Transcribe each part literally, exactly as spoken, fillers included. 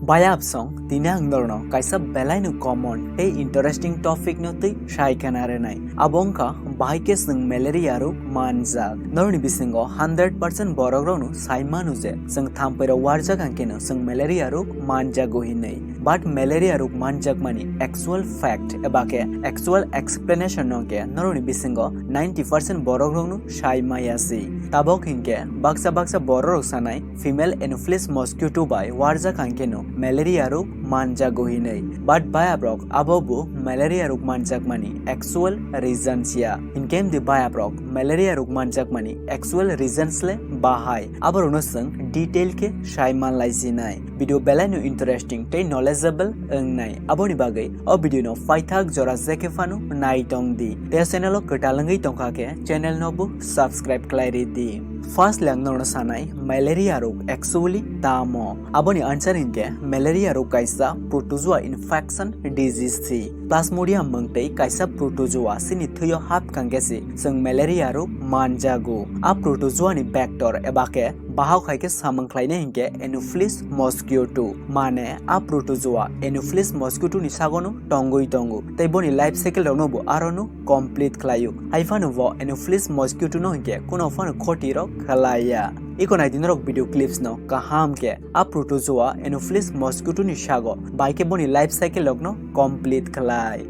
Bayapsong, tini ang norno kaisa belaino common tei interesting topic no twi sai khna rwnai. Abo wngkha bahai khe chwng malaria rok manjak. Norni bisingo hundred percent borok rokno sai mano je chwng thampui rok warjak hwnkhe no chwng malaria rok manjago hinwi. But malaria rok manjakmani actual fact eba khe actual explanation no khe norni bisingo ninety percent borok rokno sai maya si. Tabok hinkhe baksa baksa borok rok sanai female Anopheles mosquito bai warjak hwnkhe no malaria rok manjago hinwi. But bayaprok abo bo malaria rok manjakmani actual reason siya. Hinkhe mdi bayaprok malaria rok manjakmani actual reasons le bahai? Aborokno chwng detail khe sai manlai sinai. Video belaino interesting tei knowledgeable wngnai. Aboni bagwi o video no paithak jora jekhe phano nai tong di. Tei channel o kwtal wngwi tongkha khe channel no bo subscribe khlai ri di. First le ang norno sanai malaria rok actually tamo? Aboni answer hinkhe malaria rok kaisa protozoa infection disease si. Plasmodium mungtwi kaisa protozoa chini thwio hap kangkhe si chwng malaria rok manjago. A protozoa ni vector eba khe bahok hai khe samung khlainai hinkhe Anopheles mosquito. Mane a protozoa Anopheles mosquito ni sagono tongwi tongo tei boni life cycle rokno bo arono complete khlaio. Hai phano bo Anopheles mosquito no hinkhe kuno phano khoti rok khlaiya. Iko nai di norok video clips no kaham khe a protozoa Anopheles mosquito ni sago bai khe boni life cycle rokno complete khlai.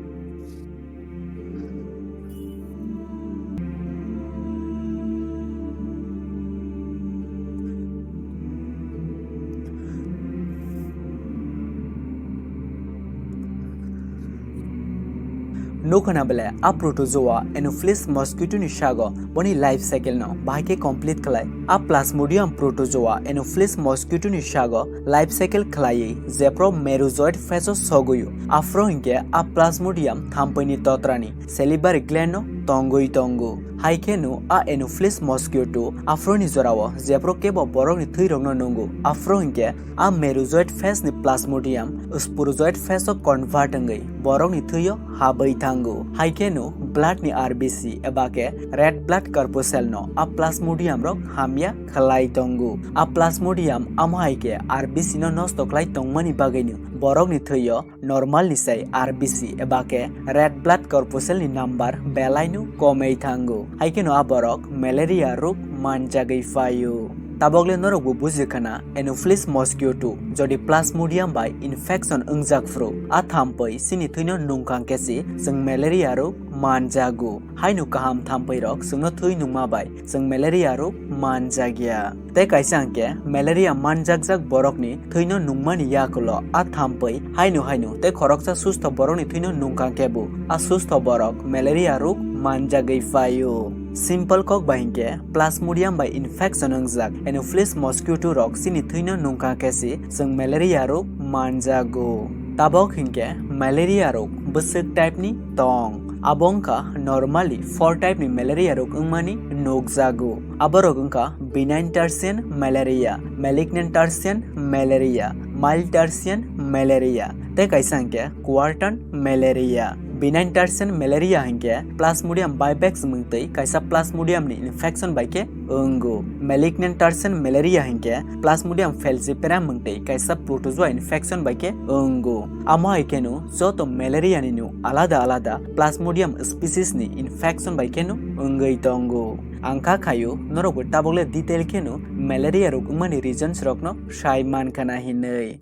Nukho na bele, a protozoa Anopheles mosquito ni sago boni life cycle no bahai khe complete khlai. A Plasmodium protozoa Anopheles mosquito ni sago life cycle khlaiwi jephru merozoite phase o sogwio, aphuru hinkhe a Plasmodium thampui ni totra ni salivary gland no tongwi tongo. Hai khe no a Anopheles mosquito aphuru ni jorao jephru kebo borok ni thwi rok no nungo, aphuru hinkhe a merozoite phase ni Plasmodium sporozoite phase o convert wngwi borok ni thwio habwi thango. Hai khe no blood ni R B C eba khe red blood corpuscle no a Plasmodium rok hamya khlai tongo. A Plasmodium amo hai khe R B C no nosto khlai tongmani bagwi no borok ni thwio normal ni sai R B C eba khe red blood corpuscle ni number belai no komwi thango. Hai khe no a borok malaria rok manjagwi phaio. Tabok le norok bo buji khana, Anopheles mosquito jodi Plasmodium bai infection wngjak phuru, a thampui chini thwino nungkang khe si chwng malaria rok manjago. Haino kaham thampui rok chwngno thwi nungma bai chwng malaria rok manjagya. Tei kaisa hwnkhe malaria manjakjak borokni thwino nungmani yakulo a thampui haino haino tei khoroksa sustho borokni thwino nungkang khe bo a sustho borok malaria rok manjagwi phaio. Simple kok bai hinkhe Plasmodium bai infection wngjak Anopheles mosquito rok chini thwino nungkang khe si chwng malaria rok manjago. Tabok hinkhe malaria rok bwswk type ni tong. Abo wngkha normally four type ni malaria rok wngmani nukjago. Aborok wngkha benign tertian malaria, malignant tertian malaria, mild tertian malaria, tei kaisa hwnkhe quartan malaria. Benign tertian malaria hwnkhe Plasmodium vivax mungtwi kaisa Plasmodium ni infection bai khe wngo. Malignant tertian malaria hwnkhe Plasmodium falciparum mungtwi kaisa protozoa infection bai khe wngo. Amo hai kheno joto malaria ni no alada alada Plasmodium species ni infection bai kheno wngwi tongo. Ang kha khaio norok bo tabok le detail kheno malaria rok wngmani reasons rokno sai man khana hinwi.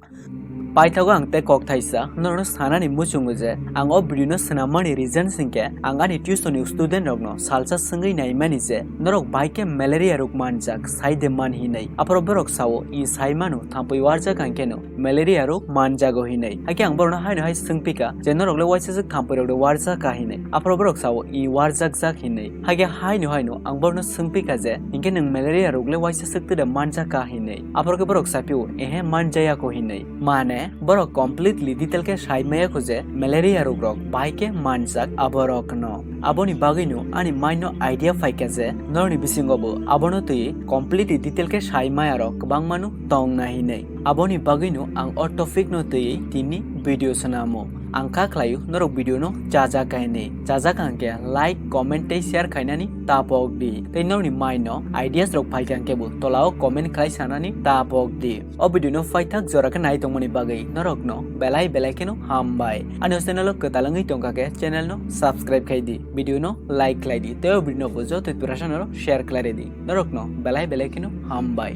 Paithago ang tei kok thaisa norokno sanani muchungo je ang o video no swnammani reason hinkhe ang ani tuition ni student rokno salsa swngwi naimani je norok bai khe malaria rok manjak sai de man hinwi. Aphuru borok sao, "I sai mano, thampui warjak ang kheno malaria rok manjago," hinwi. Hakhe ang borokno haino hai swngpika je norok le waisa swk thampui rok de warjak ka hinwi. Aphuru borok sao, "I warjak jak," hinwi. Hakhe haino haino ang borokno swngpika je, "Hinkhe nwng malaria rok le waisa swk twi de manjak ka?" hinwi. Aphuru khe borok sapio, "Ehe, manjaya ko," hinwi. Mane, borok completely detail khe sai maya kho je malaria rok rok bai khe manjak aborok no. Aboni bagwi no ani mind no idea phaikha je norokni bisingo bo abono twi completely detail khe sai maya rok kwbangma no tong na hinwi. Aboni bagwi no ang o topic no twi tini video swnamo. Ang kha khlaio norok video no chajak kainwi. Chajak hwnkhe like, comment tei share khainani tapok di. Tei norokni mind no ideas rok phaikha hwnkhe bo tolao comment khlai sanani tapok di. O video no phaithak jora khe nai tongmani bagwi norokno belai belai kheno hambai. Ani o channel o kwtal wngwi tongkha khe channel no subscribe khai di. Video no like khlai di. Tei o video no bo joto twrasa norok share khlai rw di. Norokno belai belai kheno hambai.